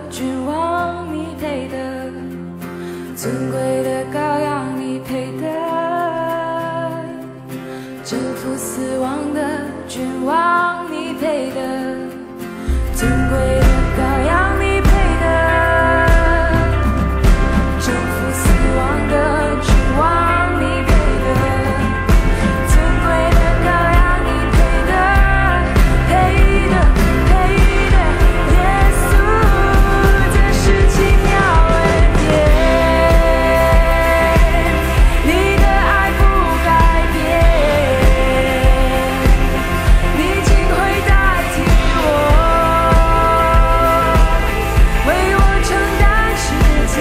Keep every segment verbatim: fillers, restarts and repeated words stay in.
君王你配得，尊贵的羔羊你配得，征服死亡的君王你配得，尊贵的羔羊你配得，征服死亡的君王你配得。 尊贵的羔羊，你配得，配得，配得。耶稣，这是奇妙恩典，你的爱不改变，你竟会代替我，为我承担十架。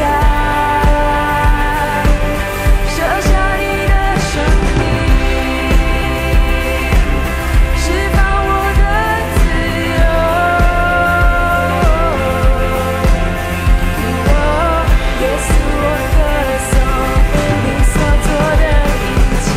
舍下你的生命，释放我的自由。我，耶稣，我歌颂你所做的一切。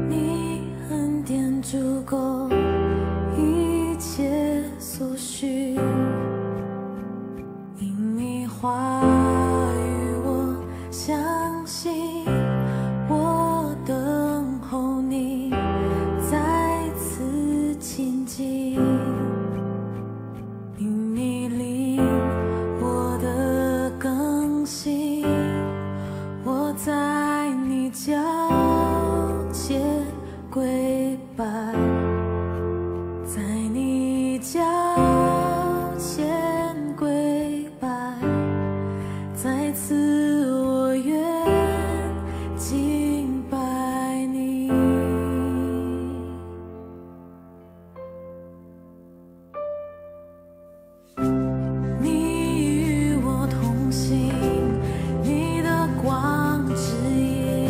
你恩典足够一切所需，因你话语我相信，我等候你再次亲近。 因你领我的更新，我在你脚前跪拜，在你脚前跪拜，在此我愿敬拜你。 你与我同行，你的光指引，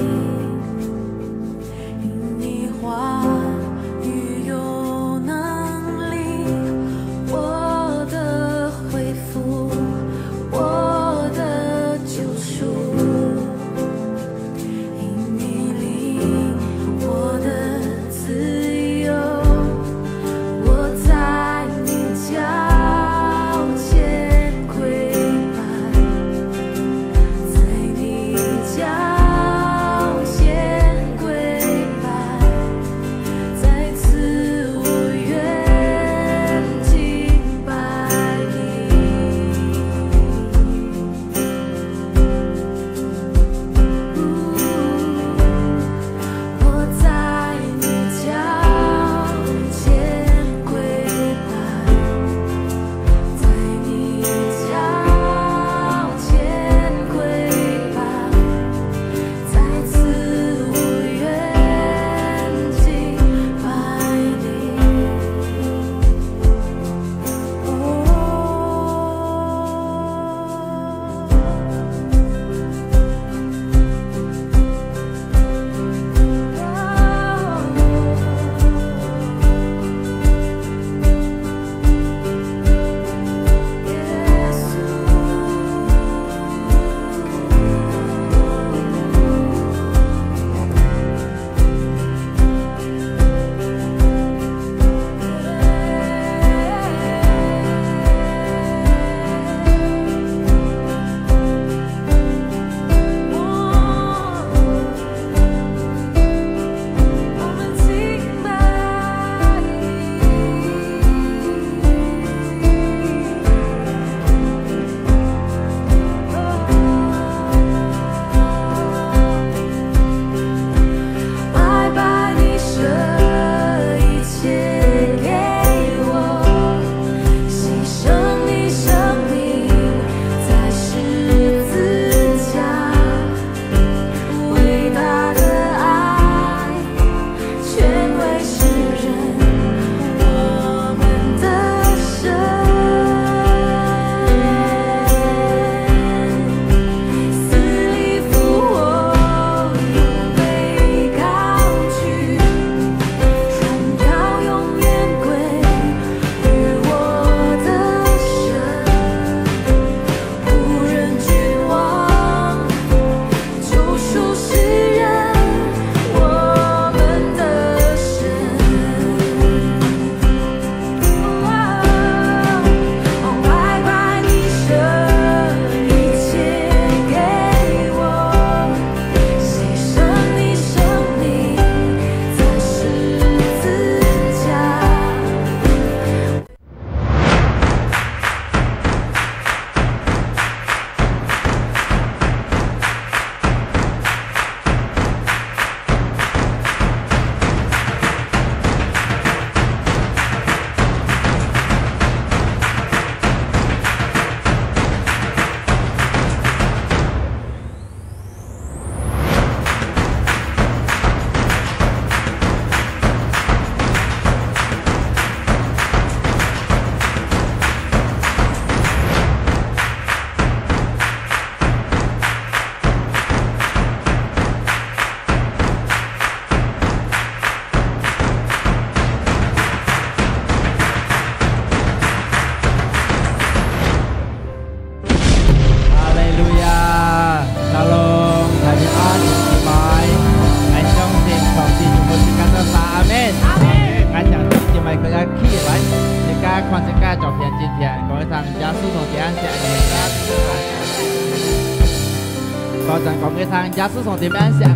聽耶穌上帝仰般惜𠊎。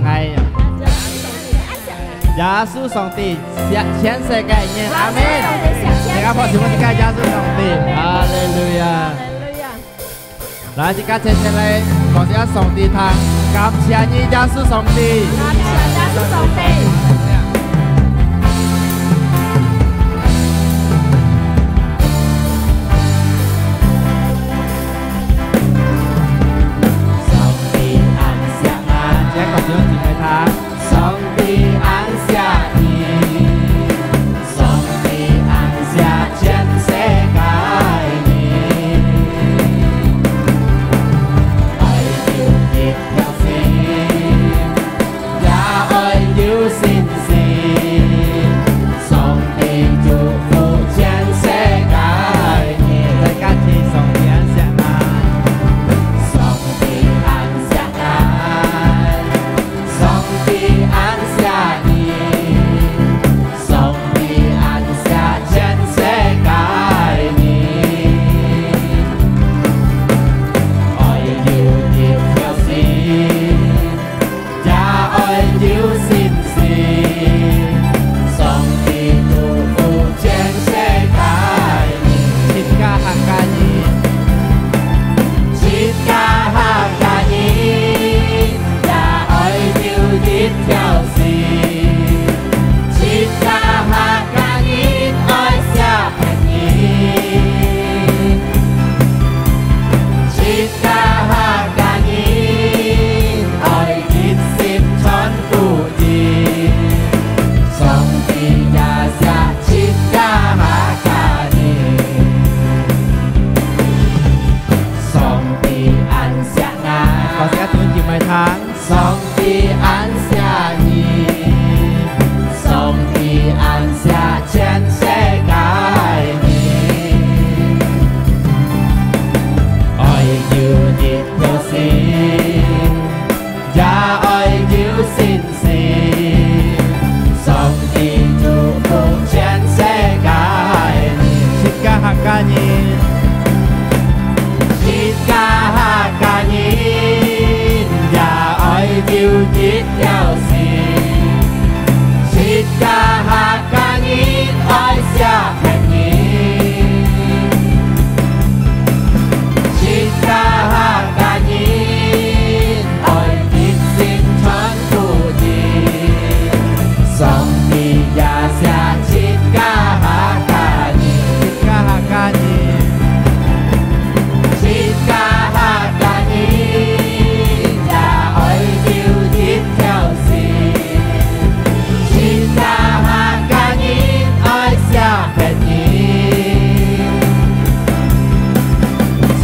耶穌上帝惜全世界人，阿門。大家拍手分自家耶穌上帝，哈利路亞。來，自家齊齊來，感謝上帝，聽，感謝你，耶穌上帝。感謝耶穌上帝。 也愛有信心，上帝祝福全世界人。大家齊唱，上帝恁惜𠊎，上帝恁惜𠊎，上帝恁惜你，上帝恁惜全世界人。愛有一條心， 也愛有信心，上帝祝福全世界人。自家客家人，自家客家人，也愛有一條心，自家客家人愛惜別人。 自家客家人愛一心傳福音，上帝也惜自家客家人，上帝恁惜𠊎。大家同齊來唱。 上帝恁惜你，上帝恁惜全世界人。愛有一條心，也愛有信心，上帝祝福全世界人。自家客家人， 自家客家人也愛有一條心，自家客家人愛惜別人，自家客家人愛一心傳福音，上帝也惜自家客家人。 自家客家人，自家客家人也愛有一條心，自家客家人愛惜別人，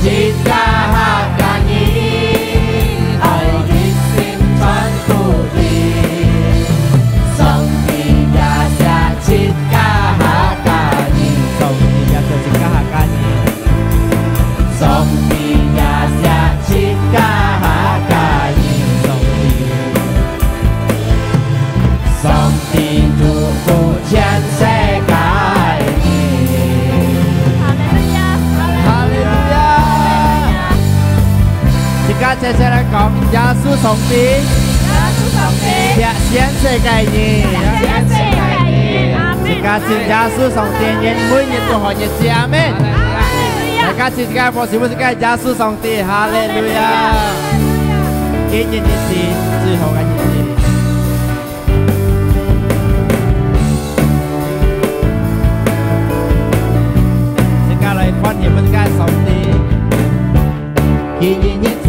自家客家人愛一心傳福音，上帝也惜 自家客家人，上帝也惜自家客家人，上帝也惜自家客家人，上帝，上帝祝福全世界人。哈利路亞，哈利路亞。 自家齊齊來講，耶穌上帝，耶穌上帝，惜全世界人，惜全世界人。阿門。自家信耶穌上帝，人每日都好日子，阿門。哈利路亞。大家齊齊來拍手分自家耶穌上帝，哈利路亞。今日日子，最好个日子。 自家來歡喜分自家上帝。今日日子，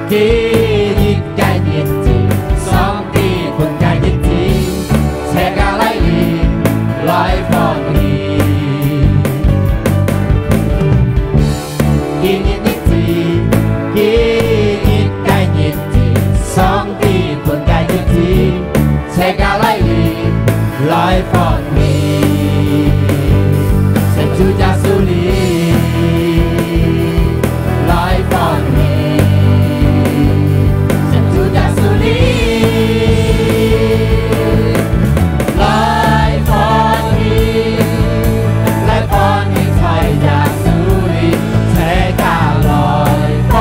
今日个日子，上帝分个日子，自家來臨，來歡喜。 今日日子，今日个日子，上帝分个日子，自家來臨，來歡喜。承主耶穌臨，來歡喜。承主耶穌臨，來歡喜。 來歡喜在耶穌裡，自家來歡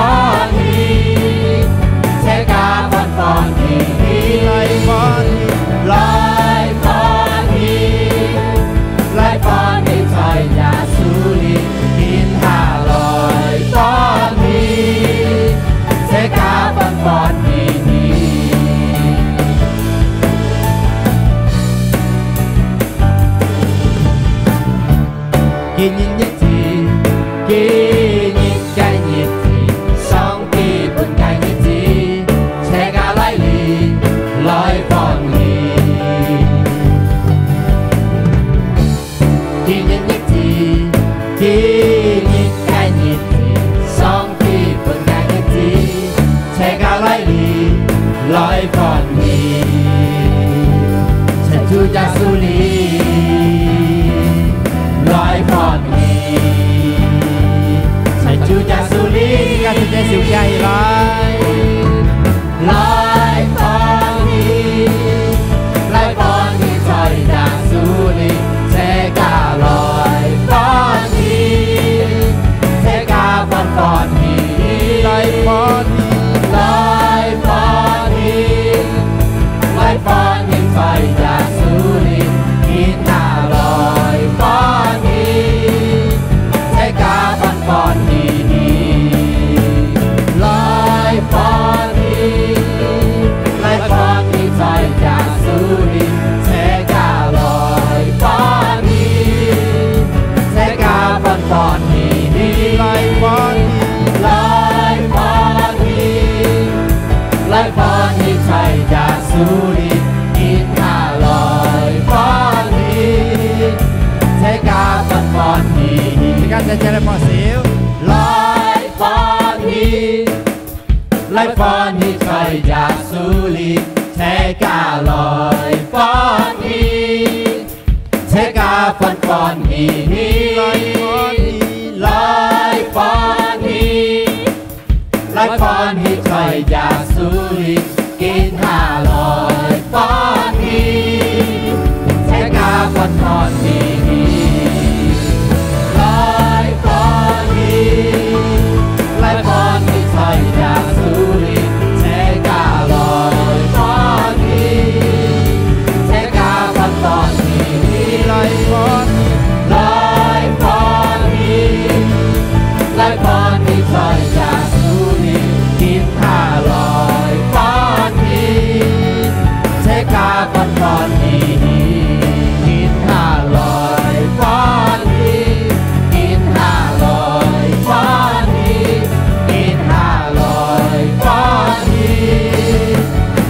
喜，自家來歡喜，來歡喜，來歡喜在耶穌裡，今下來歡喜，自家歡歡喜喜。 今日日子，今日个日子，上帝分个日子，自家來臨，來歡喜。今日日子，今日个日子，上帝分个日子， 自家來臨，來歡喜，在主耶穌裡，來歡喜，在主耶穌裡。自家手牽手徛起來。來歡喜，來歡喜在耶穌裡，自家來歡喜，自家歡歡喜喜。來歡喜， 來歡喜，來歡喜在耶穌裡，今下來歡喜，自家歡歡喜喜。來歡喜，來歡喜在耶穌裡，自家來歡喜，自家歡歡喜喜。來歡喜，來歡喜， 來歡喜在耶穌裡，今下來歡喜，自家歡歡喜喜。自家姐姐來拍手。來歡喜，來歡喜在耶穌裡，自家來歡喜，自家歡歡喜喜。來歡喜，來歡喜， 來歡喜在耶穌裡，今下來歡喜，自家歡歡喜喜。來歡喜，來歡喜在耶穌裡，自家來歡喜，自家歡歡喜喜。來歡喜，來歡喜， 來歡喜在耶穌裡，今下來歡喜，自家歡歡喜喜，今下來歡喜，今下來歡喜，今下來歡喜，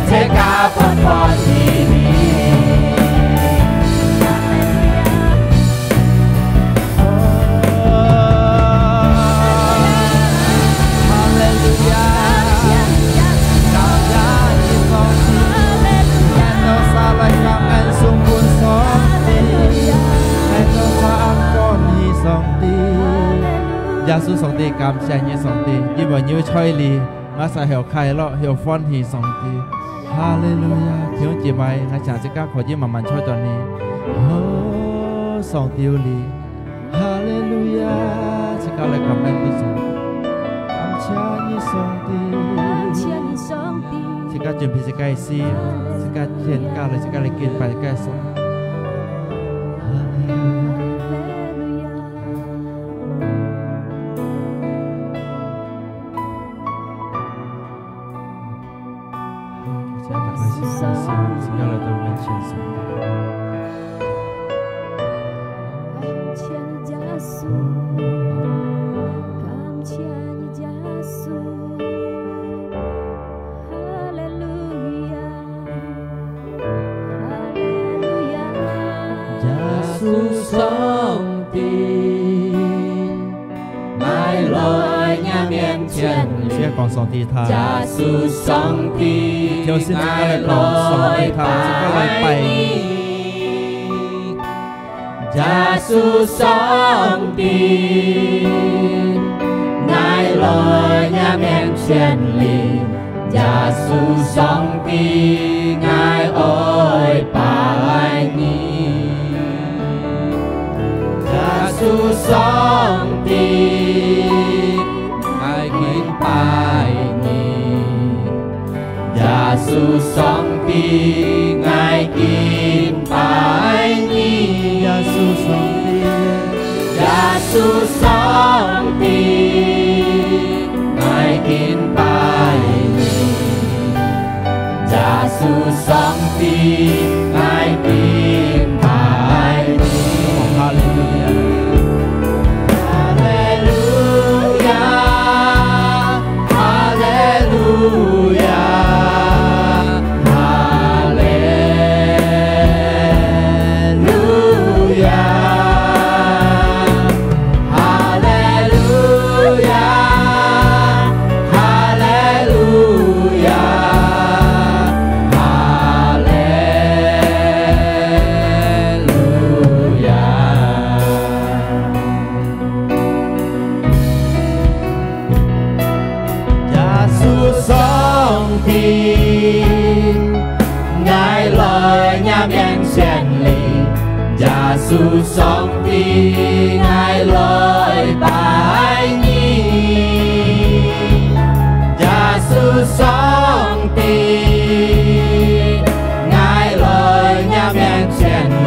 自家歡歡喜喜。 哈利路亞！感謝你，上帝！𠊎兜儕來感恩送分上帝！𠊎兜儕恁歡喜上帝！耶穌上帝，感謝你，上帝，因為你在這裡，𠊎儕曉快樂，曉歡喜，上帝！哈利路亞！弟兄姊妹，𠊎請自家可以慢慢坐轉去。哦，上帝有你！ 哈利路亞！自家來感恩主上帝。感謝你，上帝！感謝你，上帝！自家準備自家个心，自家獻下來，自家來敬拜自家个上帝。哈利路亞！哈利路亞！ 自家打開心，自家來到面前上帝。感謝你，耶穌，感謝你，耶穌。哈利路亞，哈利路亞。耶穌上帝， 𠊎來若面前，自家講上帝聽。耶穌上帝，挑戰自家來講上帝聽，自家來拜你。耶穌上帝，𠊎來若面前哩， 耶穌上帝，𠊎愛拜你。耶穌上帝，𠊎敬拜你。耶穌主上帝，𠊎敬拜你。耶穌上帝，耶穌上帝，𠊎敬拜你。耶穌上帝，𠊎敬拜你。哈利路亞。哈利路亞。 哈利路亞，哈利路亞，哈利路亞，哈利路亞，哈利路亞。 耶穌上帝，𠊎來若面前哩。耶穌上帝，𠊎來拜你。耶穌上帝， 𠊎來若面前哩。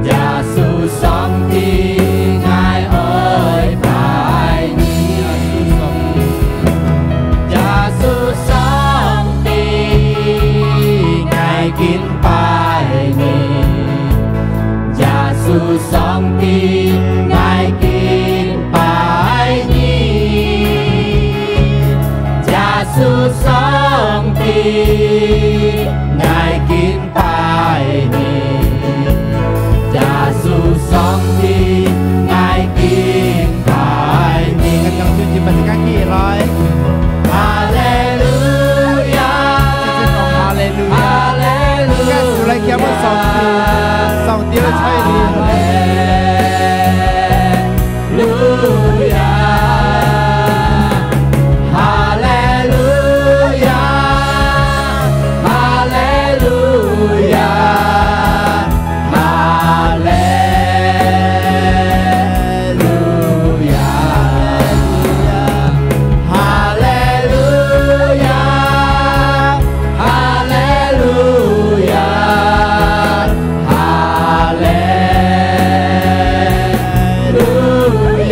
耶穌上帝，𠊎愛拜你。耶穌上帝，𠊎敬拜你。耶穌上帝，𠊎敬拜你。 耶穌上帝，𠊎敬拜你。耶穌上帝，𠊎敬拜你。跟弟兄姊妹大家起來。哈利路亞，哈利路亞，哈利路亞。跟主來敬拜上帝，上帝來帶領。哈利 路亞，哈利路亞，哈利路亞，哈利路亞，哈利路亞。 哈利路亞，哈利路亞，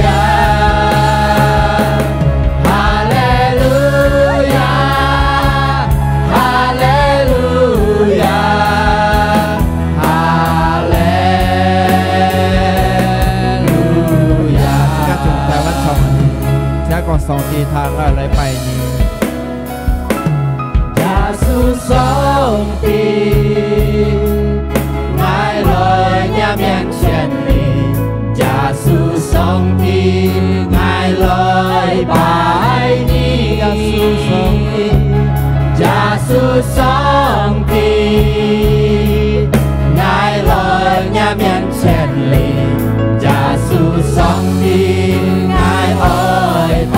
哈利路亞，哈利路亞，哈利路亞。自家從台灣唱，自家講上帝，𠊎來拜你。 耶穌上帝，𠊎來若面前哩。耶穌上帝，𠊎來拜你。耶穌上帝，耶穌上帝，𠊎來若面前哩。耶穌上帝，𠊎愛拜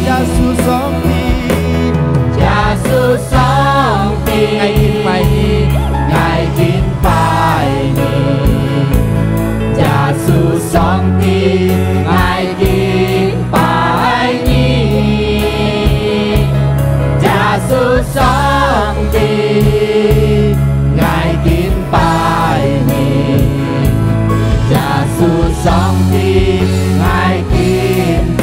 耶穌上帝，耶穌上帝，𠊎敬拜你，𠊎敬拜你。耶穌上帝，𠊎敬拜你。耶穌上帝，𠊎敬 拜你。耶穌上帝，𠊎敬拜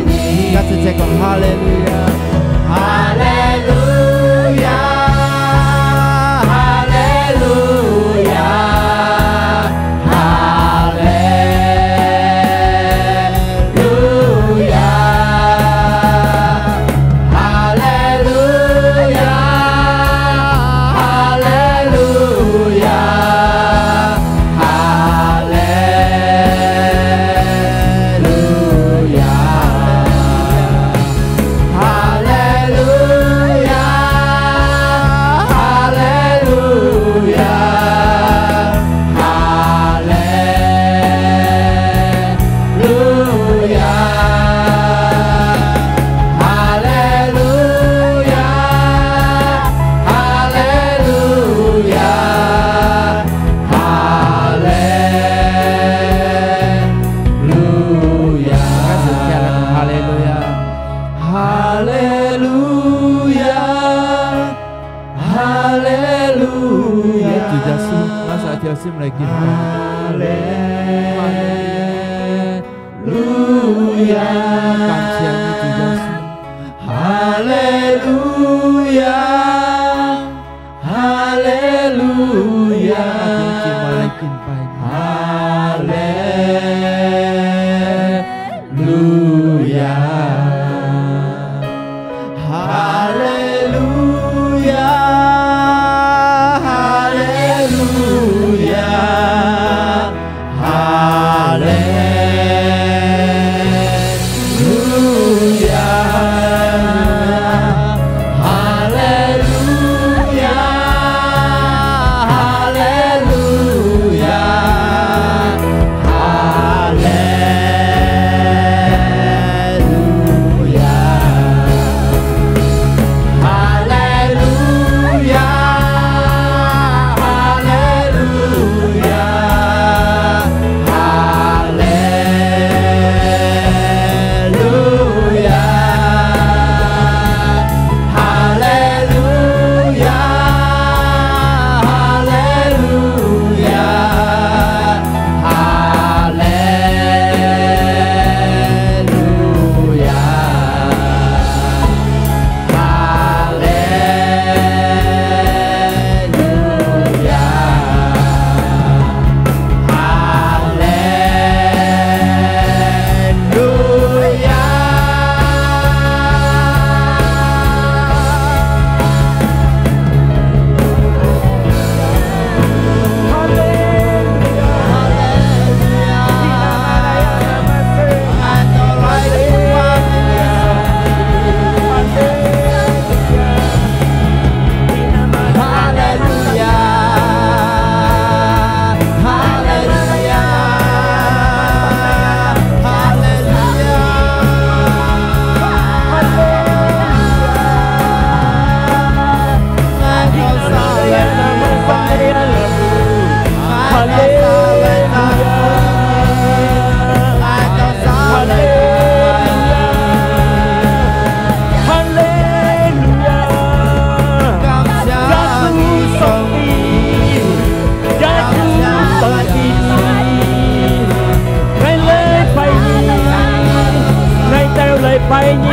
你。自家齊齊講哈利路亞。哈利路亞，哈利路亞，哈利路亞。 哈利路亞，哈利路亞，哈利路亞，哈利路耶穌，拿出一條心來敬拜。哈利路亞！感謝你，主耶穌。哈利路亞！哈利路亞！用敬拜來敬拜你。哈利路亞！ 哈利路亞，哈利路亞，哈利路亞，哈利路亞，哈利路亞。 哈利路亞，哈利路亞，哈利路亞，哈利路亞。 哈利路亞，哈利路亞，哈利路亞，哈利路亞。 哈利路亞。哈利路亞，哈利路亞，哈利路亞。哈利路亞！耶穌上帝，耶穌上帝，𠊎來拜你，𠊎兜來拜你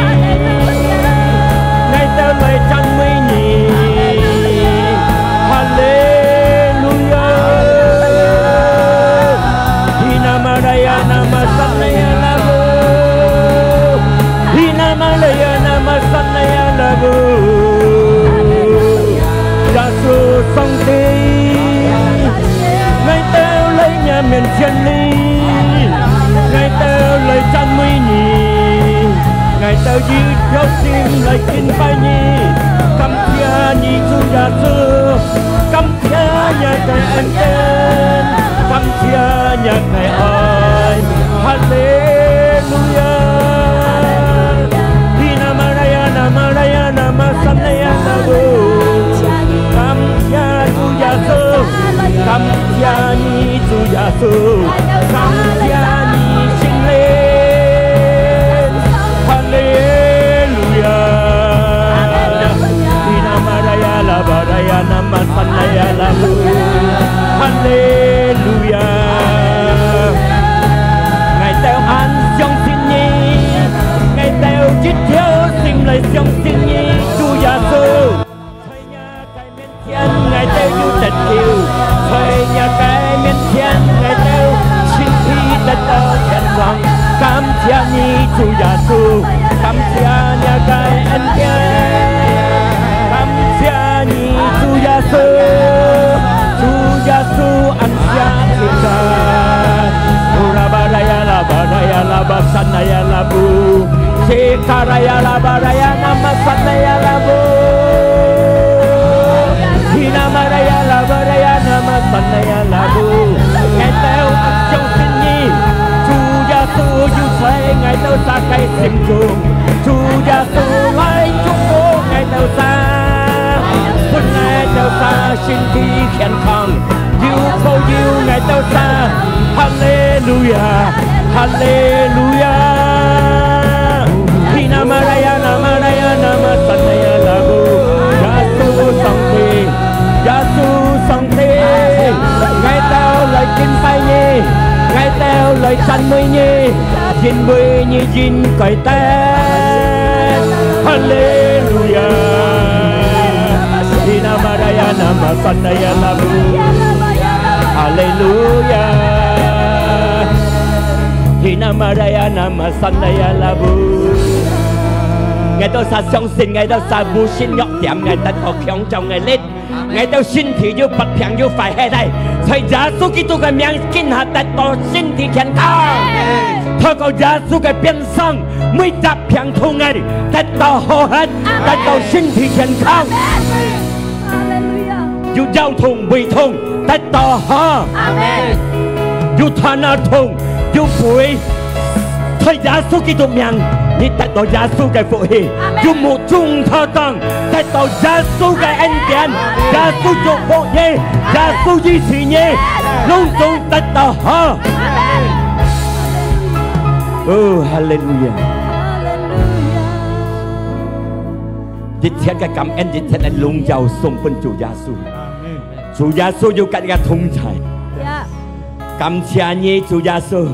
，𠊎兜來讚美你。哈利路亞！ Hina Malaya Nama Sanaya Labu. Hina Malaya Nama Sanaya Labu. 耶穌上帝，𠊎兜來若面前你，𠊎兜來讚美你，𠊎兜一條心來敬拜你。感謝你，主耶穌，感 謝若个恩典，感謝若个愛。哈利路亞！Hina Malaya Nama Laya Nama Sanaya Labu。感謝主耶穌，感謝你，主耶穌，感謝你，聖靈。哈利路亞！ Hina Malaya Laba Laya Nama Sanaya Labu。哈利路亞！𠊎兜恁相信你，𠊎兜一條心來相信你，主耶穌。在若个面前，𠊎兜有得救，在若个面前，𠊎兜身體得到健康。感謝你，主耶穌。 感謝若个恩典，感謝你，主耶穌，主耶穌，恁謝你。Ura baraya la baraya la basanaya la bu, sekaraya la baraya nama sanaya la bu. Hina maraya la baraya nama sanaya la bu. 𠊎兜恁相信你，主耶穌有在𠊎兜儕个心中。 主耶穌來祝福𠊎兜儕，分𠊎兜儕身體健康，有保佑𠊎兜儕。哈利路亞，哈利路亞。Hina maraya nama laya nama sanaya la bu。耶穌上帝，耶穌上帝。應該得。哈利路亞！Hina maraya nama sandaya labu。哈利路亞！Hina maraya nama sandaya labu。𠊎兜儕相信，𠊎兜儕無信約點，𠊎得到強壯个力。 𠊎兜身體有發病有壞忒个，在耶穌基督个名，今下得到身體健康。透過耶穌个鞭傷，每隻病痛个得到好核，得到身體健康。哈利路亞！有腰痛、胃痛，得到好。阿門。有頭那痛，有背， 在耶穌基督名，你得到耶穌个福氣，阿門。有目中透光，得到耶穌个恩典，阿門。耶穌祝福你，耶穌醫治你，攏總得到好。阿門。哦，哈利路亞！哈利路亞！一切个感恩，一切个榮耀送分主耶穌。阿門。主耶穌有佮你个同在。呀。 感謝你，主耶穌。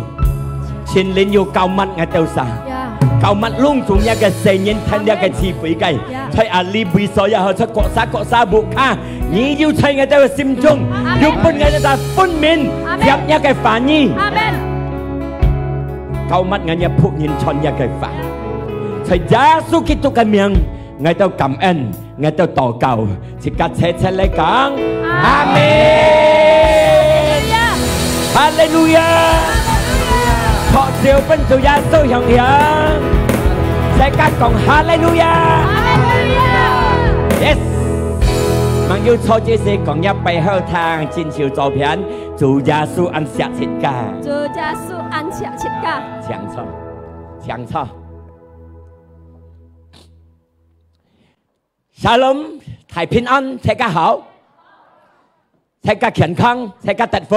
聖靈有膏抹𠊎兜儕，呀。膏抹攏總若个細人聽這个聚會个，呀。在阿里位所也好，在各儕各儕屋下，你有在𠊎兜个心中，阿門。有分𠊎兜儕分明，阿門。接若个話語。阿門。膏抹𠊎若僕人傳若个話，在耶穌基督个名， 𠊎兜感恩，𠊎兜禱告，自家齊齊來講，阿門。哈利路亞！拍手分主耶穌響響，自家講哈利路亞！哈利路亞！Yes！吂有坐之時講若背後聽，正手左片，主耶穌恁惜自家。主耶穌恁惜自家。請坐，請坐。 Shalom，大平安，大家好，大家健康，大家得福。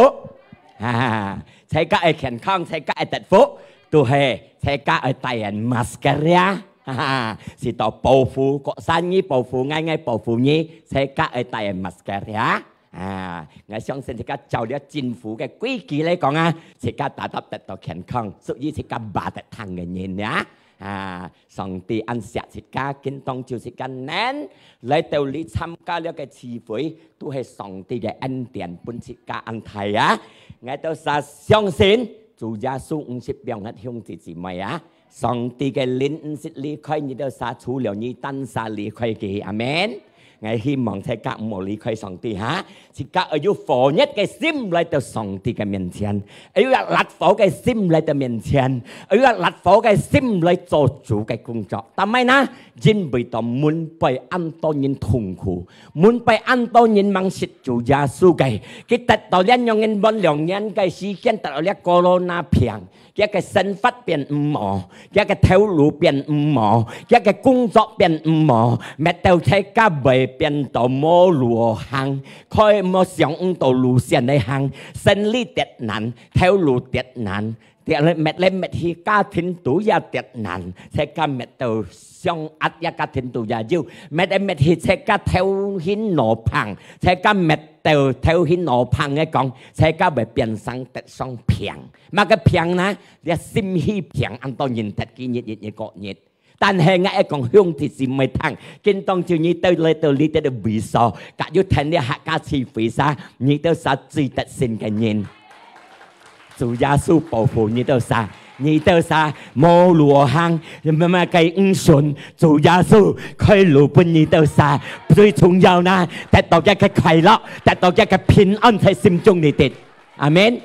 哈哈，大家个健康，大家个得福，都係大家个戴masker呀。哈哈，係到保護各儕，你保護𠊎，𠊎保護你，大家个戴masker呀。 啊，𠊎相信自家照了政府个規矩來講啊，自家tetap得到健康，所以自家巴得聽个人呀。啊，上帝恁惜自家，今當晝自家能來到這參加這个聚會，都係上帝个恩典分自家恁大啊。𠊎兜儕相信，主耶穌毋識放忒兄弟姊妹啊。 上帝个靈毋識離開你兜儕，除了你單儕離開佢。阿門。𠊎希望大家毋好離開上帝哈，自家愛有火熱个心來到上帝个面前，愛有一辣火个心來到面前，愛有一辣火个心來做主个工作。但係呢，因為到門背恁多人痛苦，門背恁多人吂識主耶穌个，佢得到這樣个半兩年个時間，得到這corona病， 佢个生活變毋好，佢个頭路變毋好，佢个工作變毋好，搣到自家會變到無路好行，開無想毋到路線來行，生理跌難，頭路跌難，跌來搣來搣去，家庭肚也跌難，自家搣到相壓，也家庭肚也有，搣來搣去，自家頭暈腦膨，自家搣到頭暈腦膨个講，自家會變成得上病。 麼个病呢？這心氣病，恁多人得幾日，日日過日。但係𠊎愛講兄弟姊妹聽，今當晝你兜來到這兜个位所，佮有聽這客家聚會儕，你兜儕最得勝个人。主耶穌保護你兜儕，你兜儕無路好行，麼个毋順，主耶穌開路分你兜儕。最重要呢，得到佢个快樂，得到佢个平安在心中裡底。阿門。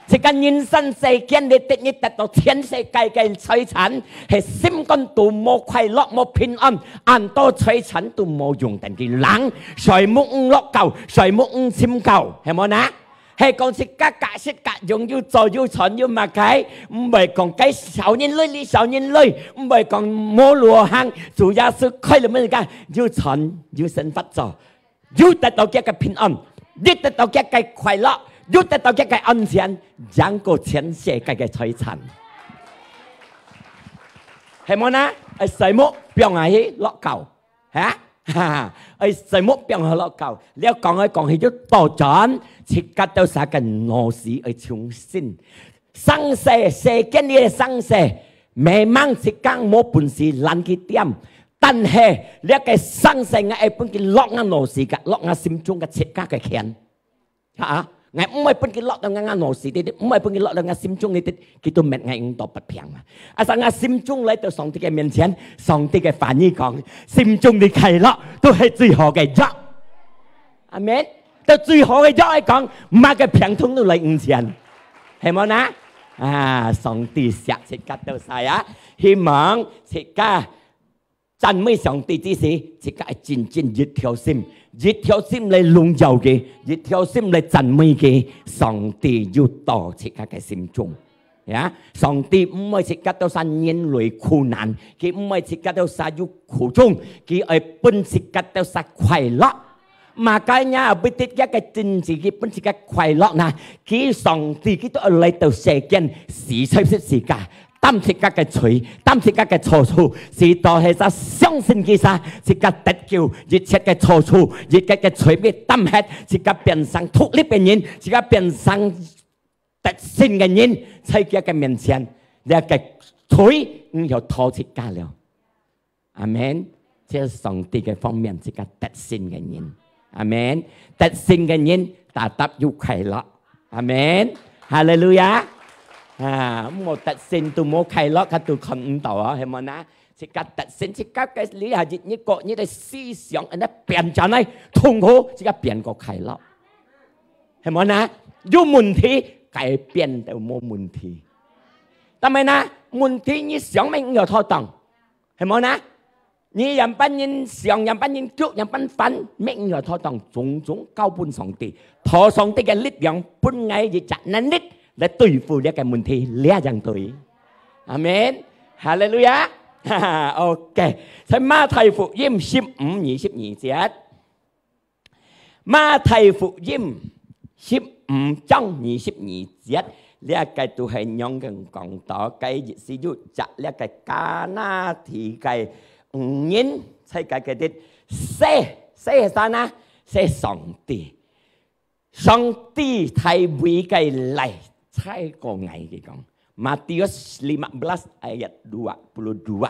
自家人生世間裡，得你得到全世界个財產，係心肝肚無快樂、無平安，恁多財產都無用，等佢冷，睡目毋落覺，睡目毋尋覺，係無呢？係講自家各式各樣，有做有賺有麼个，毋會講該少人類，你少人類，毋會講無路好行，主耶穌開了門自家，有賺有生活做。 又得到佢个平安，又得到佢个快樂，又得到佢个安全，贏過全世界个財產。係無呢？愛睡目放下去落覺，哈？哈哈，愛睡目放下落覺。了講來講去就倒轉，自家兜儕个腦屎愛重新。生世，世間裡个生世， Memang自家無本事，懶去點，但係這个生死𠊎愛分佢落𠊎腦屎个，落𠊎心中个自家个權。哈，𠊎毋會分佢落到𠊎，𠊎腦屎裡，毋會分佢落到𠊎心中裡，佢都搣𠊎毋到不平啊！Asal𠊎心中來到上帝个面前，上帝个話語講，心中裡快樂，都係最好个藥。阿門。到最好个藥來講，麼个病痛都來毋前，係無呢？啊，上帝惜自家到晒啊！希望自家讚美上帝之時，自家愛真正一條心，一條心來榮耀佢，一條心來讚美佢，上帝有到自家个心中。呀，上帝毋會自家到啥人類苦難，佢毋會自家到啥有苦衷，佢愛分自家到啥快樂。Makanya，為得佢个真實，佢分自家快樂呢，佢上帝佢都愛來到世間，死在十字架，擔自家个罪，擔自家个錯處，使到係啥相信佢啥，自家得救，一切个錯處，一切个罪被擔忒，自家變成獨立个人，自家變成得勝个人，在佢个面前，這个罪毋曉拖自家了。阿門。這係上帝个方面，自家得勝个人。阿門。得勝个人，tetap有快樂。阿門。哈利路亞。啊，無得勝都無快樂，佢都看毋到啊，係無呢？自家得勝，自家个你啊，日日過，你个思想，恁樣變轉來，痛苦，自家變過快樂。係無呢？有問題，改變都無問題。但係呢，問題你想乜毋曉妥當，係無呢？你樣般人想，樣般人逐，樣般煩，乜毋曉妥當，種種交分上帝，討上帝个力量，分𠊎一隻能力來對付這个問題，這樣對。阿門。哈利路亞。OK，在馬太福音十五二十二節。 馬太福音十五章二十二節，這个都係仰般講到，个意思就講這个迦拿地个婦人，在該个地洗，洗係啥呢？洗上帝。上帝大衛个來，在過𠊎，佢講。Matius lima belas ayat dua puluh dua。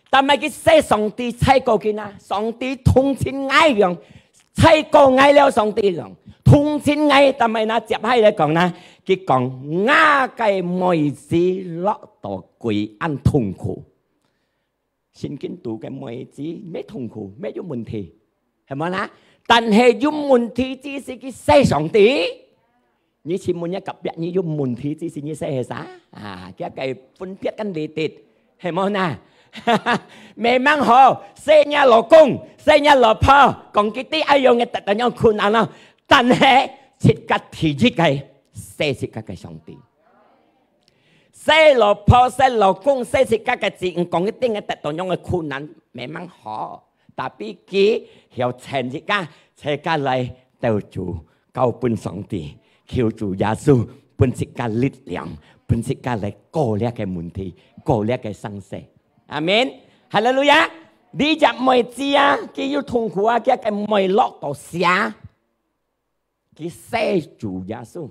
但係佢洗上帝在過佢呢，上帝同情𠊎樣，在過𠊎了，上帝樣，同情𠊎，但係呢，接下來講呢，佢講，吾个妹子落到幾恁痛苦。聖經讀个妹子，乜痛苦，乜有問題，係無啦？但係有問題之時，佢洗上帝。 你去問若隔壁，你有問題之時，你洗係啥？啊，佢个分別跟你跌，係無呢？Memang好，洗若老公，洗若老婆，講佢兜愛用个得到樣困難咯。但係，自家第一个，洗自家个上帝。洗老婆，洗老公，洗自家个子女，講佢兜个得到樣个困難，memang好。Tapi佢曉請自家，自家來到主 交分上帝，求主耶穌分自家力量，分自家來過這个問題，過這个生死。阿門。哈利路亞！這隻妹子啊，佢有痛苦啊，佢个妹落到蛇，佢洗主耶穌，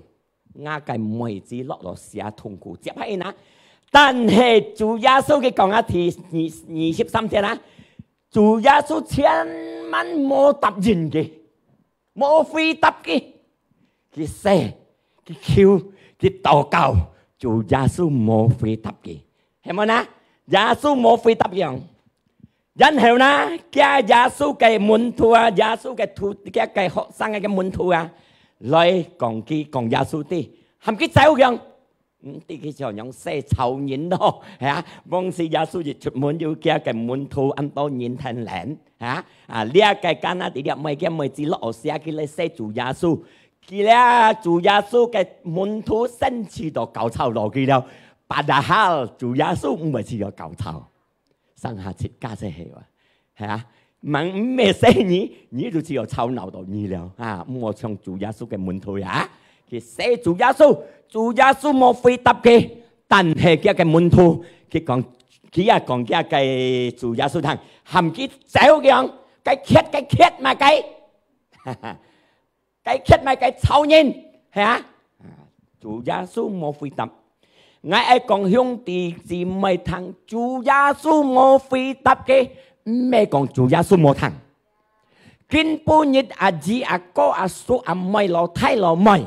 吾个妹子落到蛇痛苦，接下去呢？但係主耶穌佢講啊，第二，二十三節啊，主耶穌千萬無答應佢。 無回答佢。佢洗，佢求，佢禱告，主耶穌無回答佢。係無呢？耶穌無回答佢。然後呢，佢耶穌个門徒啊，耶穌个徒，佢个學生个門徒啊，來講佢，講耶穌知，喊佢走樣。 毋知佢想用洗草人咯，係啊？往時耶穌一出門，有佢个門徒恁多人跈等，係啊？啊，這个迦拿地這妹，佢妹子落到蛇，佢來洗主耶穌。佢這主耶穌个門徒生氣到高潮落去了，padahal主耶穌毋會去到高潮。 上下自家洗係哇，係啊？吂毋係洗你，你就只有吵鬧到你了啊！毋好像主耶穌个門徒呀，佢洗主耶穌，主耶穌無回答佢，但係佢个門徒，佢講，佢也講佢个主耶穌聽，喊佢走樣，該歇，該歇嘛該。 該歇嘛該吵人，係啊？主耶穌無回答。，𠊎愛講兄弟姊妹聽，主耶穌無回答个，毋係講主耶穌無聽。今晡日阿姨、阿哥、阿叔、阿妹、老弟、老妹，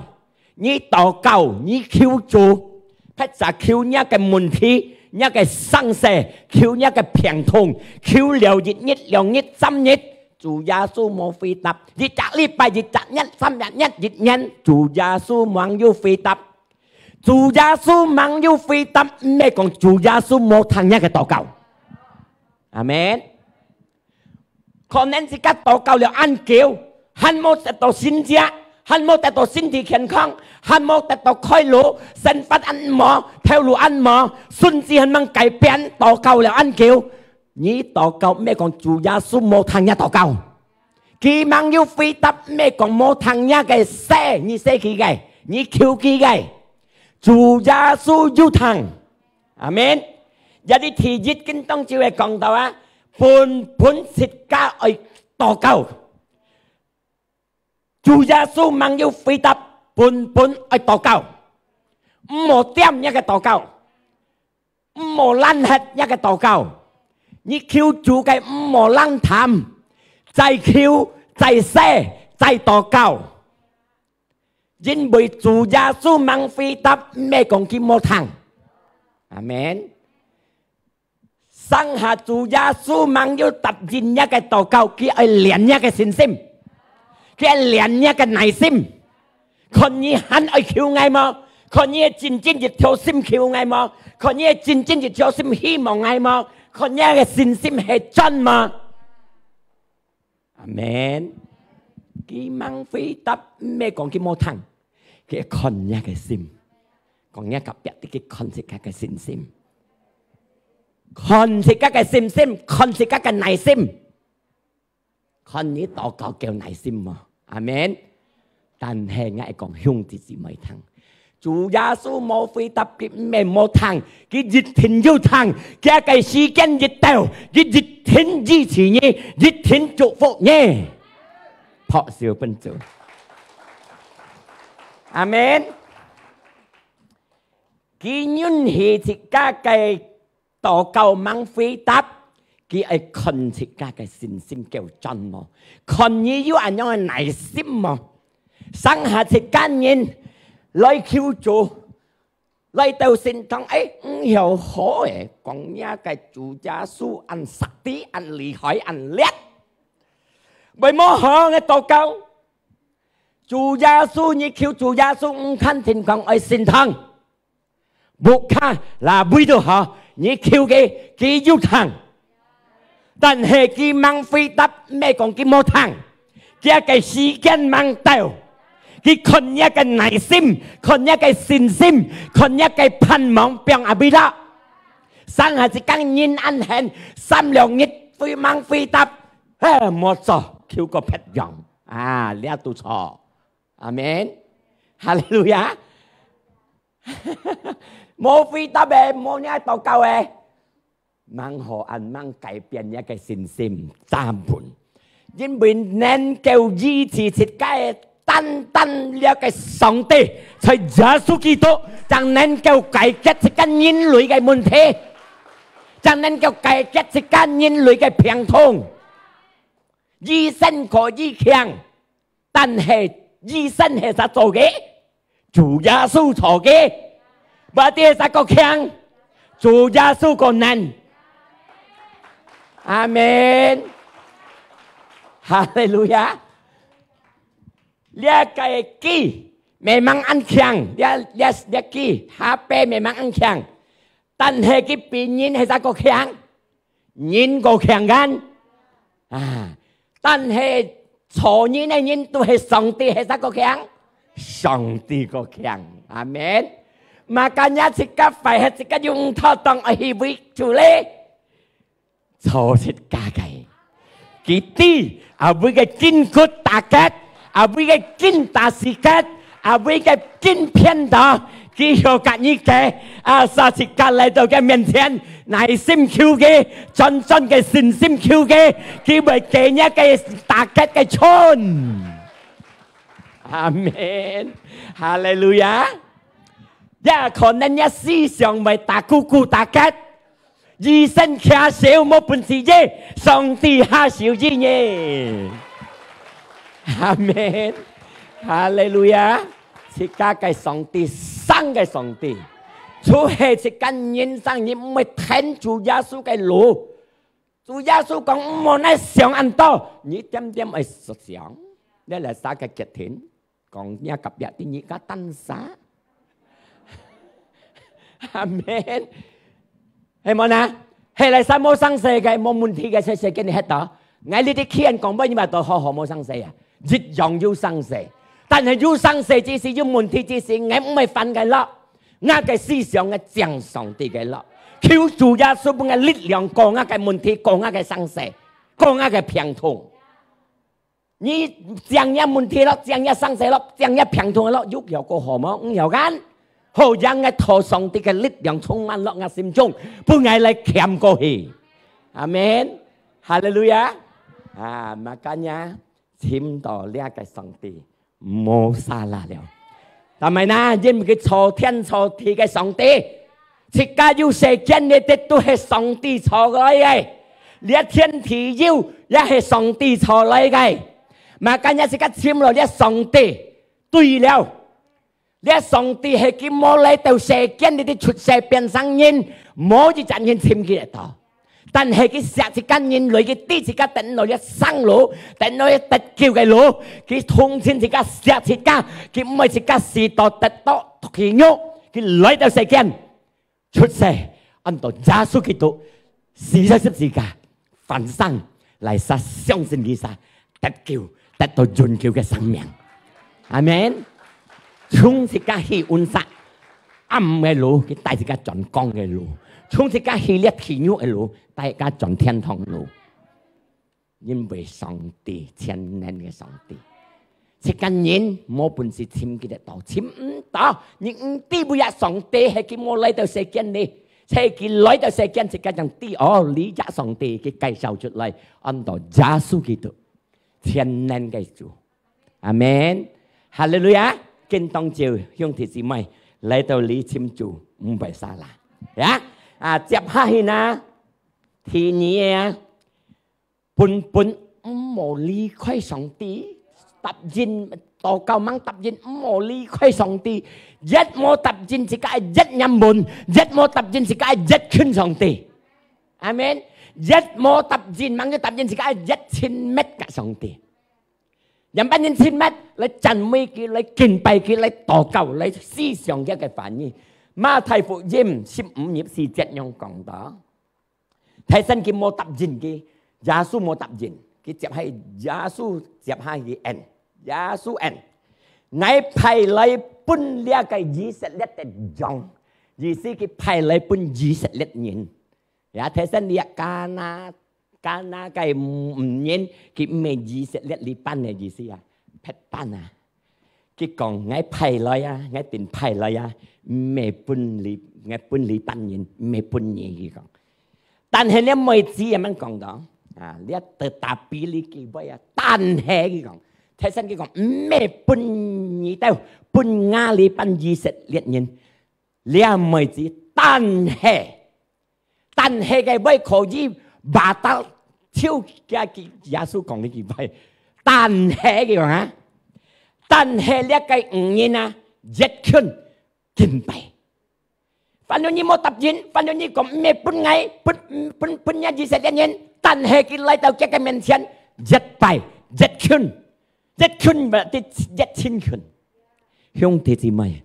你禱告，你求主，或者求若个問題，若个生死，求若个病痛，求了一日、兩日、三日，主耶穌無回答。一隻禮拜、一隻月、三隻月、一年，主耶穌吂有回答。主耶穌吂有回答，毋係講主耶穌無聽若个禱告。阿門。可能自家禱告了恁久，還無得到神蹟，還無得到身體健康，還無得到開路，生活恁無，頭路恁無，甚至還吂改變，禱告了恁久。你禱告，毋係講主耶穌無聽若禱告。佢吂有回答，毋係講無聽若个洗，你洗佢个，你求佢个。主耶穌有聽。阿門。這裡第一經當就會講到啊，本本自家愛禱告。主耶穌吂有回答，本本愛禱告。毋好點若个禱告，毋好攔忒若个禱告。你求主个，毋好冷淡，再求，再洗，再禱告。因為主耶穌吂回答，毋係講佢無聽。阿門。 成下主耶穌吂有答應若个禱告，佢愛練若个信心，佢愛練若个耐心。看你還愛求𠊎無？看你係真真一條心求𠊎無？看你係真真一條心希望𠊎無？看你个信心係真無？ 阿門。佢吂回答，毋係講佢無聽，佢看若个心，講若隔壁个，佢看自家个信心，看自家个信心，看自家个耐心，看你禱告夠耐心無？阿門。但係𠊎講兄弟姊妹聽， 主耶穌無回答，佢毋係無聽，佢一定有聽，佢个時間一到，佢一定醫治你，一定祝福你。拍手分主。阿門。佢允許自家个 禱告吂回答，佢愛看自家个信心夠真無？看你有恁樣个耐心無？成下自家人來求主，來到聖堂，哎，毋曉好誒，講若个主耶穌恁實在、恁厲害、恁烈，會無好个禱告。主耶穌，你求主耶穌，毋肯聽講愛聖堂。 屋下哪位都好，你求佢，佢有聽。但係佢吂回答，毋係講佢無聽。佢个時間吂到，佢看若个耐心，看若个信心，看若个盼望放阿位啦。成下一工人恁閒，三兩日會吂回答，哎，無做，求個別樣。啊，這都錯。阿門。哈利路亞。 無回答誒，無若禱告誒，吂好恁吂改變若个信心，站穩。因為能夠醫治自家个，單單這个上帝，在耶穌基督，正能夠解決自家人類个問題，正能夠解決自家人類个病痛。醫生可以強， 但係醫生係儕做个？主耶穌做个。Berarti係儕較強？主耶穌較能。阿門。哈利路亞。這个機memang恁強，這，這，這機HP memang恁強，但係佢比人係儕較強？ 人較強kan？啊，但係造人个人都係上帝，係儕較強？上帝較強。阿門。Makanya自家壞忒，自家用妥當愛去為主咧，造自家个。佢知，啊，為个筋骨打結，啊，為个筋打死結，啊，為个筋偏倒，佢曉甲你个，啊，煞自家來到佢面前，耐心求佢，專專个信心求佢，佢會給你个打結个穿。阿門。哈利路亞。也可能這思想會打咕咕打結，醫生徛手無本事醫，上帝下手醫你。阿門。哈利路亞！自家个上帝，生个上帝，就係自家人生，你毋會跈主耶穌个路。主耶穌講，毋好來想恁多，你點點愛想，你來下个決定。 講若隔壁个，你个單儕。阿門。係無呢？係來生無生死个，無問題个，世世間你歇到。𠊎這兜企人講，你嘛都好好無生死啊，一樣有生死。但係有生死之時，有問題之時，𠊎毋會煩个咯。𠊎个思想愛正上帝个咯，求主耶穌分𠊎力量過𠊎个問題，過𠊎个生死，過𠊎个病痛。 你正若問題咯，正若生死咯，正若病痛咯，有效果好無？毋曉kan？好，讓𠊎討上帝个力量充滿落𠊎心中，分𠊎來徛過去。阿門。哈利路亞。啊，makanya尋到這个上帝，無salah了。但係呢，因為佢造天造地个上帝， 自家有世間裡底都係上帝造來个，這天地有也係上帝造來个。Makanya自家尋落這上帝，對了，這上帝係佢無來到世間裡底出世變成人，無一隻人尋佢得到。但係佢惜自家人類，佢知自家等到這生路，等到這得救个路，佢同情自家，惜自家，佢毋愛自家死到得到地獄，佢來到世間。 出世，安到耶穌基督，死在十字架，翻生，來儕相信佢儕，得救，得到永久个生命。阿門。從自家去搵儕暗个路，佢帶自家轉光个路；從自家去這地獄个路，帶自家轉天堂路。 因為上帝，全能个上帝，自家人無本事尋佢得到，尋毋到。你毋知為啊，上帝係佢無來到世間裡，係佢來到世間，自家正知哦，這隻上帝佢介紹出來，安到耶穌基督，全能个主。阿門。哈利路亞！今當晝兄弟姊妹來到這尋主，毋會salah。呀，啊，接下去呢，第二个啊， 本本毋好離開上帝，答應，禱告吂答應，毋好離開上帝。越無答應自家越黏門，越無答應自家越近上帝。阿門。越無答應，吂有答應自家越親密甲上帝。仰般人親密？來讚美佢，來敬拜佢，來禱告，來思想佢个話語。馬太福音十五頁四節樣講到： 頭先佢無答應佢，耶穌無答應，佢接下，耶穌接下去應，耶穌應：「𠊎派來分這个以色列个羊。」意思佢派來分以色列人。呀，頭先這迦拿，迦拿个婦人，佢毋係以色列這班个意思啊，別班啊。 佢講：「𠊎派來啊，𠊎定派來啊，毋係分你，𠊎分你班人，毋係分你。」佢講。但係這妹子也吂講到，啊，這tetapi這句話啊，但係佢講，頭先佢講，毋係分你兜，分𠊎這班以色列人。這妹子，但係 但係个話可以batal，就佢，耶穌講這句話。但係佢講啊，但係這个婦人啊，越近敬拜。反正你無答應，反正你講毋係分𠊎，分，分，分這以色列人，但係佢來到佢个面前，越拜，越近，越近，越親近。兄弟姊妹，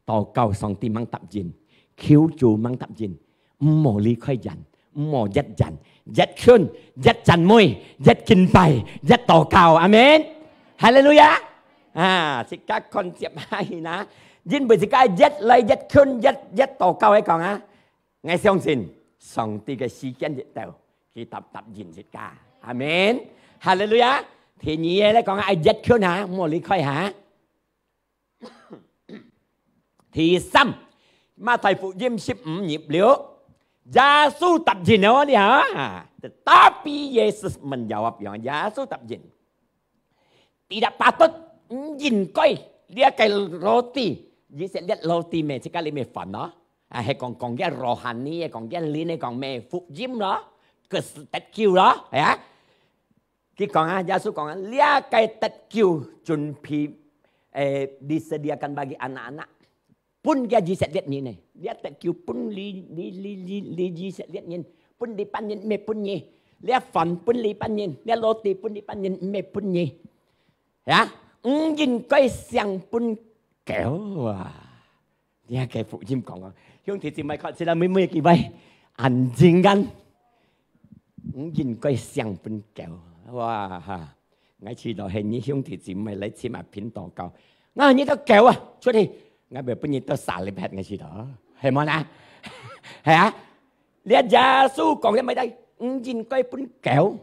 禱告上帝吂答應，求主吂答應，毋好離開人，毋好越人，越近，越讚美，越敬拜，越禱告。阿門。哈利路亞！啊，自家看接下去呢，因為自家越來越近，越，越禱告來講啊，𠊎相信上帝个時間一到，佢答，答應自家。阿門。哈利路亞！第二个來講啊，越近啊，毋好離開哈。 第三，馬太福音十五頁六，耶穌答應哦，你啊，tetapi Yesus menjawab，耶穌答應，tidak patut，毋應該，這个roti，以色列落地咩，自家裡面煩咯。啊，係講，講个rohani，講个靈，講咩福音咯，个得救咯，係啊。佢講啊，耶穌講啊，這个得救準備，誒，disediakan bagi anak-anak，分个以色列人呢，這得救分你，你，你，你，你以色列人，分你班人，毋係分你，這飯分你班人，這roti分你班人，毋係分你。 呀，毋應該送分狗啊！這个福音講啊，兄弟姊妹，看起來每每幾位，安靜間，毋應該送分狗。哇哈！𠊎知道係你兄弟姊妹來尋阿平禱告，𠊎你个狗啊，出去，𠊎會分你到沙裡撇，𠊎知道，係無啦？係啊，這耶穌講个麼个，毋應該分狗。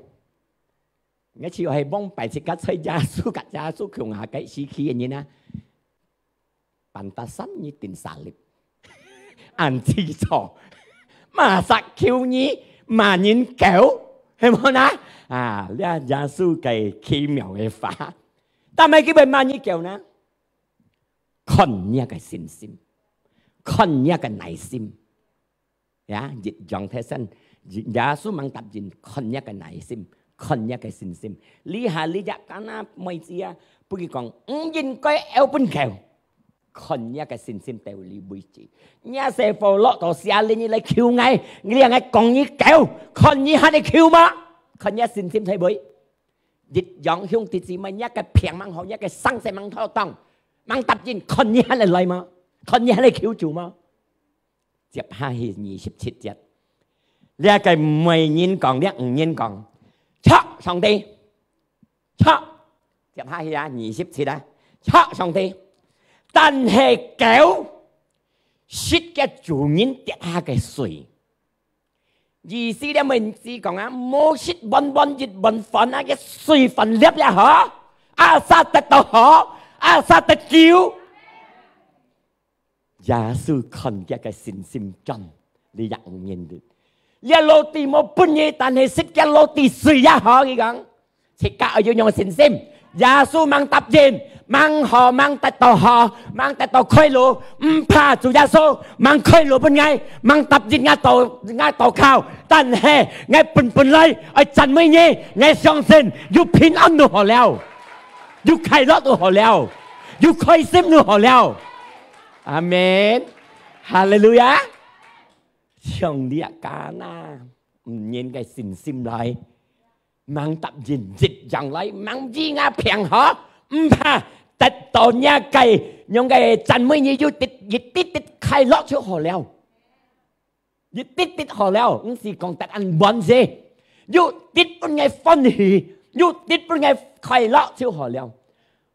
𠊎就係往擺自家在耶穌甲耶穌共下个時期个人啊，pantasan你釘salib，恁清楚，masa求你罵人狗，係無啦？啊，這耶穌个奇妙个話，但係佢會罵你狗呢？看你个信心，看你个耐心。 呀，一樣提醒，耶穌吂答應，看你个耐心，看你个信心。這下這隻Kana妹子啊，分佢講，毋應該摎分狗，看你个信心到哪位為止。若細火落到下裡，你來求𠊎，你讓𠊎講你狗，看你還會求無？看你信心在哪位？一樣兄弟姊妹，若个病吂好，若个生死吂妥當，吂答應，看你還會來無？看你還會求主無？ 接下去二十七節，這个媒人講，這婦人講，著，上帝，著。接下去啊，二十七啊，著，上帝。但係狗食个主人跌下个碎。意思這文字講啊，無食滿滿一碗飯啊，个碎飯粒也好，asal得到好，asal得救。 耶穌看佢个信心轉，你也毋認得。這roti無分你，但係食个roti碎也好，佢講，自家愛有樣信心。耶穌吂答應，吂好，吂得到好，吂得到快樂，毋怕主耶穌，吂快樂分𠊎，吂答應𠊎禱，𠊎禱告，但係𠊎本本來愛讚美你，𠊎相信有平安就好了，有快樂就好了，有開心就好了。 阿門。哈利路亞。像這Kana婦人个信心來，吂答應一樣來，吂以𠊎平和，毋怕得到若个，樣个讚美你，有滴，一滴滴快樂就好了。 一滴滴好了，毋係講得恁滿足，有滴分𠊎歡喜，有滴分𠊎快樂就好了。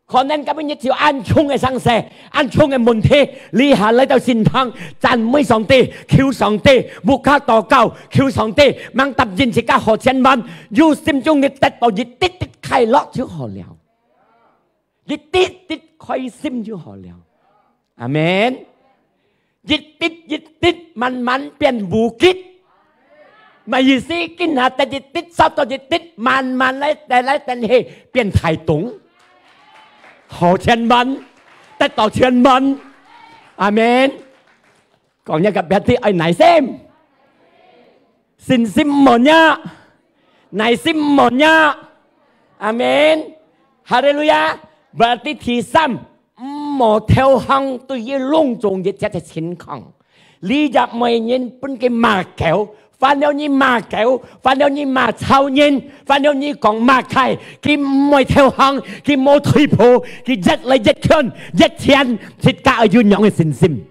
可能今日就恁重个生死，恁重个問題，這下來到聖堂，讚美上帝，求上帝，無卡禱告，求上帝，吂答應自家好千萬，有心中个得到一滴滴快樂就好了。 一滴滴開心就好了。阿門。一滴一滴慢慢變無極。麼意思？今下得一滴，收到一滴，慢慢來，來，來，等佢變大桶。好千萬，得到千萬。阿門。 講若隔壁个愛耐心，信心毋好弱，耐心毋好弱。阿門。哈利路亞。Berarti第三，毋好投降對於攏總一切个情況。這隻媒人分佢罵狗，反了你罵狗，反了你罵臭人，反了你講罵佢，佢毋會投降，佢無退步，佢越來越近，越前，自家愛有恁樣个信心。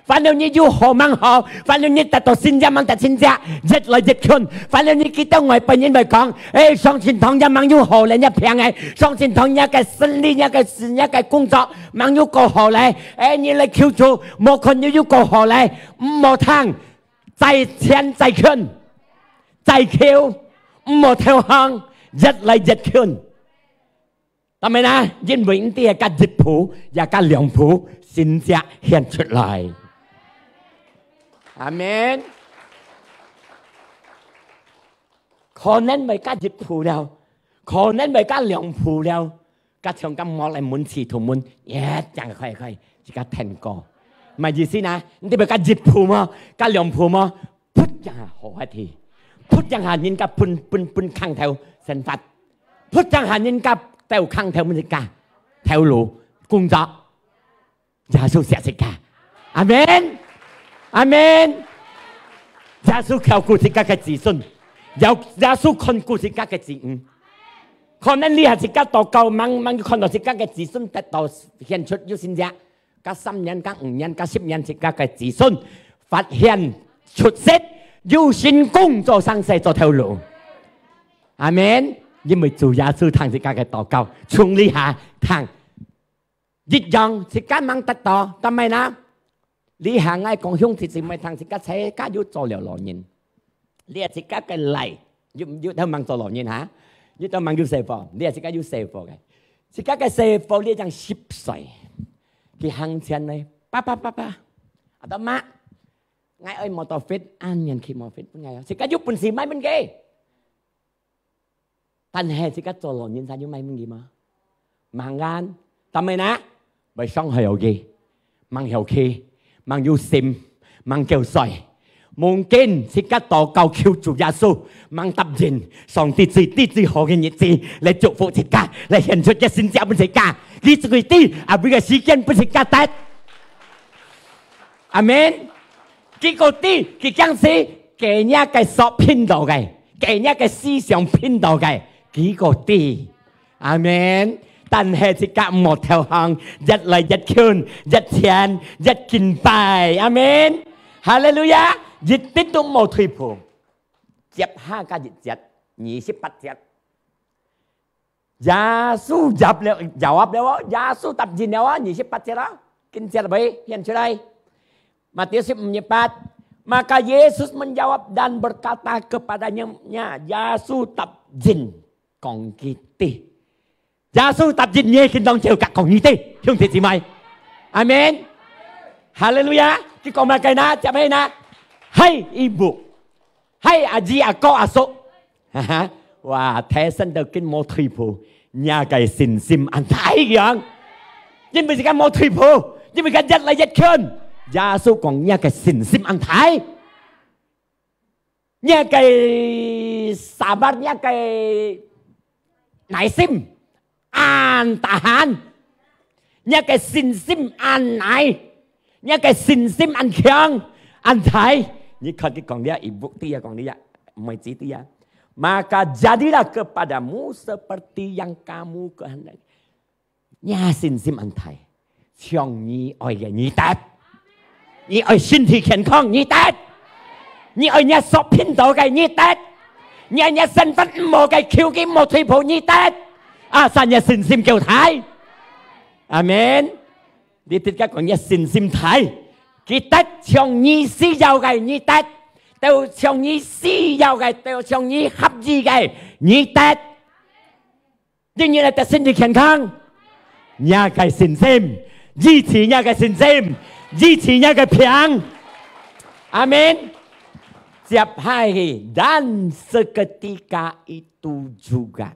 反正你有好吂好，反正你得到神蹟吂得神蹟，越來越近。反正你記得外背人會講，誒，上聖堂也吂有好咧，也平誒，上聖堂也个生理，也个事，也个工作，吂有過好咧。誒，你來求主，無看你有過好咧，毋好聽，再前再近，再求，毋好投降，越來越近。 但係呢，因為你兜係加一步，也加兩步，神蹟顯出來。阿門。可能會加一步了，可能會加兩步了，甲像甲莫來門市同門，一樣開開，自家聽歌。麼意思呢？你特別甲一步麼？甲兩步麼？噗一下好下去，噗一下人家分分分空頭生活，噗一下人家兜空頭分自家頭路工作。耶穌惜自家，阿門，阿門。耶穌照顧自家个子孫，耶耶穌看顧自家个子女。可能你還自家禱告，望望看到自家个子孫得到顯出有神蹟，甲三年、甲五年、甲十年，自家个子孫發現出色，有成功做生意做頭路。阿門。因為主耶穌聽自家个禱告，從這下聽。一樣，自家吂得到，但係呢，這下𠊎講兄弟姊妹聽，自家自家有做了老人，這自家个倈，有有兜吂做老人哈，有兜吂有細伙，這自家有細伙个，自家个細伙這正十歲，佢行前呢，爸爸爸爸，阿爸媽，𠊎愛摩托fit，恁樣騎摩托fit分𠊎啊，自家有本事買分佢。 但係自家做老人家有買問題嗎？吂啊，但係呢，會傷害佢，吂曉佢，吭有心，吭夠衰。Mungkin自家禱告求主耶穌，吭答應，上帝最最最好个日子來祝福自家，來顯出个神蹟分自家。佢自己知，啊，為个時間分自家得。阿門。結果知，佢驚死，佢若个所拼到个，佢若个思想拼到个，結果知。阿門。但係自家莫投降，越來越近，越前，越敬拜。阿門。哈利路亞！一滴都莫退步。接下个一節，二十八節。 耶穌答了，jawab了哦，耶穌答應了哦，二十八節啊，跟節會顯出來。Matius十五二十八，maka Yesus menjawab dan berkata kepadanya，耶穌答應講佢知。耶穌答應你，佢當就甲講你知，兄弟姊妹。阿門。哈利路亞！佢講麼个呢？接下呢？Hai ibu，hai aji，阿哥阿叔， 哈哈，哇，提升到緊無退步，若个信心恁大樣。因為自家無退步，因為自家越來越近。耶穌講，若个信心恁大，若个sabar，若个耐心，恁tahan，若个信心恁大。 若个信心恁強，恁大。你看佢講這，ibu知啊，講這，妹子知啊。Maka jadilah kepadamu seperti yang kamu kehendaki。若信心恁大，像你愛个你得。你愛身體健康，你得。你愛若所拼到个，你得。你愛若生活毋好个，求佢莫退步，你得。Asal若信心夠大。阿門。 你自家講，若信心大，佢得像你需要个，你得，都像你需要个，都像你合意个，你得。因為你得身體健康，若个信心，維持若个信心，維持若个病。阿門。接下去，dan seketika itu juga。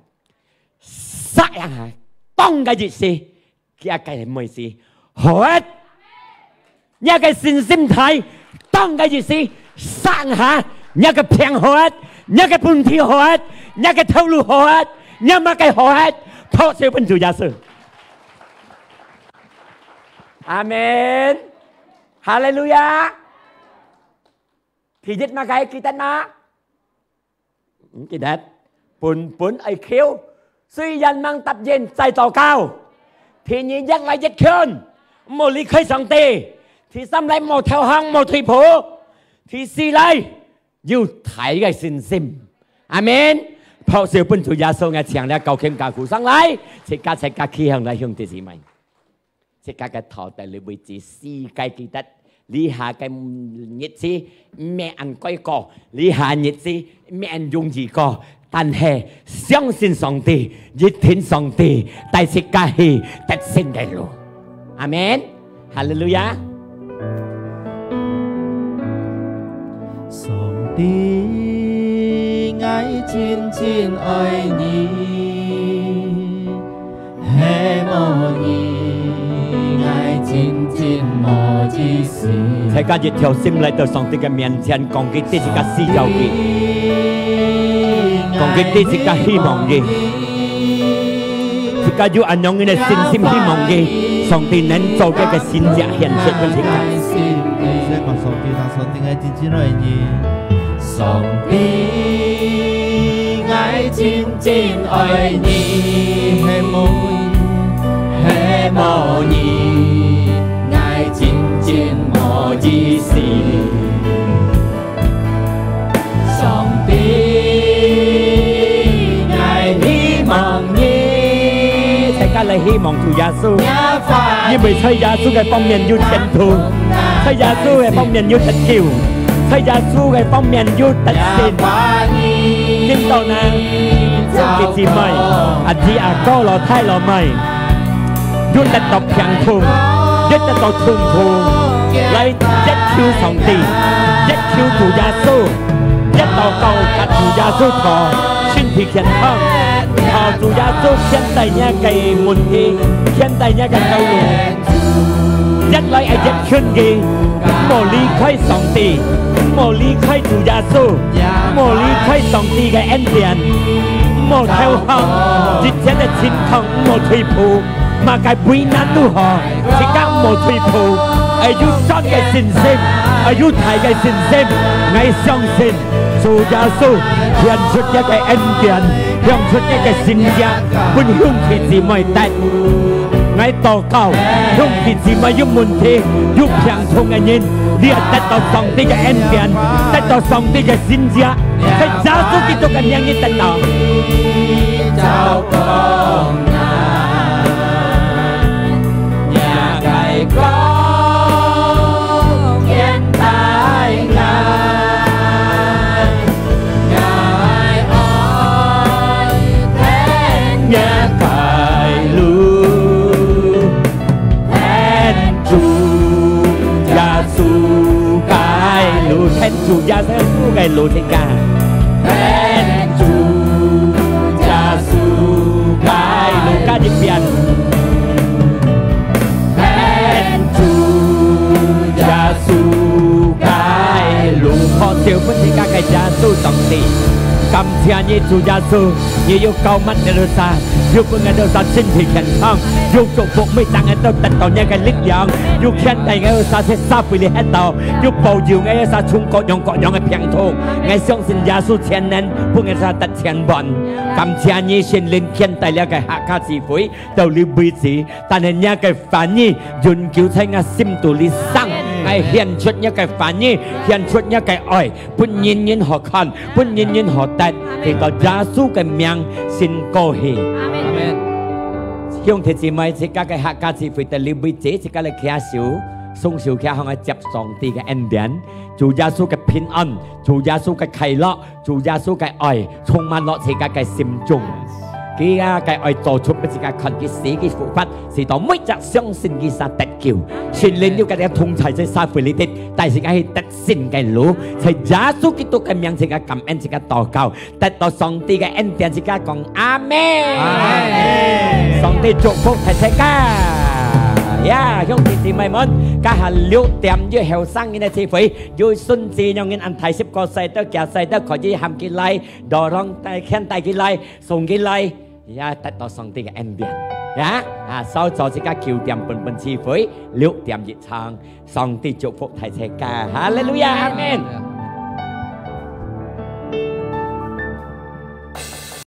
煞一下，當个意思，佢个妹子，好啊！若个信心大，當个意思，煞一下，若个病好啊，若个問題好啊，若个頭路好啊，若麼个好啊，拍手分主耶穌。阿門。哈利路亞。第一麼个記得嗎？ 毋記得，本本愛求，雖然吂答應，再禱告。第二，越來越近，毋好離開上帝。第三，來莫投降，莫退步。第四，來有大个信心。阿門。拍手分主耶穌，𠊎請這教琴家鼓上來，自家自家企起來，兄弟姊妹。 自家个頭戴个位置，世界記得，這下个日子毋係恁該過，這下日子毋係恁容易過，但係相信上帝，一定上帝帶自家去得勝个路。阿門。哈利路亞。上帝，𠊎真真愛你。係無你，𠊎真真無意思。大家一條心來到上帝个面前，講佢對自家需要佢，講佢對自家希望佢。自家有恁樣个信心，希望佢，上帝能做佢个神蹟顯出分自家。所以講上帝，上帝，𠊎真真愛你。 上帝，𠊎真真愛你，係無你，係無你，𠊎真真無意思。上帝，𠊎希望你，大家來希望主耶穌。 因為在耶穌个方面有前途，在耶穌个方面有得救，在耶穌个方面有得勝。聽到呢？兄弟姊妹，阿弟阿哥、老弟老妹，有得到病痛，有得到痛苦，來一求上帝，一求主耶穌，一禱告甲主耶穌討身體健康，討主耶穌牽帶若个問題，牽帶若个道路。 越來愛越近佢，毋好離開上帝，毋好離開主耶穌，毋好離開上帝个恩典，毋好投降，一切个情況毋好退步，麼个危難都好，自家毋好退步，愛有真个信心，愛有大个信心，𠊎相信 主耶穌顯出若个恩典，顯出若个神蹟，分兄弟姊妹得。𠊎禱告，兄弟姊妹有問題、有病痛个人，你愛得到上帝个恩典，得到上帝个神蹟，在耶穌基督个名你得到。 主耶穌个路，自家。天主耶穌个路，加一遍。天主耶穌个路，好，就分自家个耶穌上帝。感謝你，主耶穌，你有膏抹𠊎兜儕，有分𠊎兜儕身體健康，有祝福每隻人都得到你个力量，有牽帶𠊎兜儕在社會裡歇到， 又保佑𠊎兜儕從各樣各樣个病痛。𠊎相信耶穌全能，分𠊎兜儕得千萬。感謝你，聖靈牽帶這个客家聚會，到這為止。但係若个話語永久在𠊎心肚裡生，𠊎顯出若个話語，顯出若个愛，分人人好看，分人人好得。係到耶穌个名，信過去。阿們。兄弟姊妹，自家个客家聚會到這為止，自家來擎手，雙手擎，向𠊎接上帝个恩典。 主耶穌个平安，主耶穌个快樂，主耶穌个愛，充滿落自家个心中。佢啊个愛做出分自家看，佢死佢復活，使到每隻相信佢儕得救。聖靈有佢个同在在社會裡底，帶自家去得勝个路。在耶穌基督个名，自家感恩，自家禱告， 得到上帝个恩典，自家講阿們。阿們。上帝祝福大自家。呀，兄弟姊妹們，這下六點有後生人个聚會，有孫子樣人恁大，十過歲到，幾歲到，可以喊佢來，dorong帶，牽帶佢來，送佢來，呀，得到上帝个恩典。呀，啊，稍早自家九點半分聚會，六點一場，上帝祝福大自家。哈利路亞，阿們。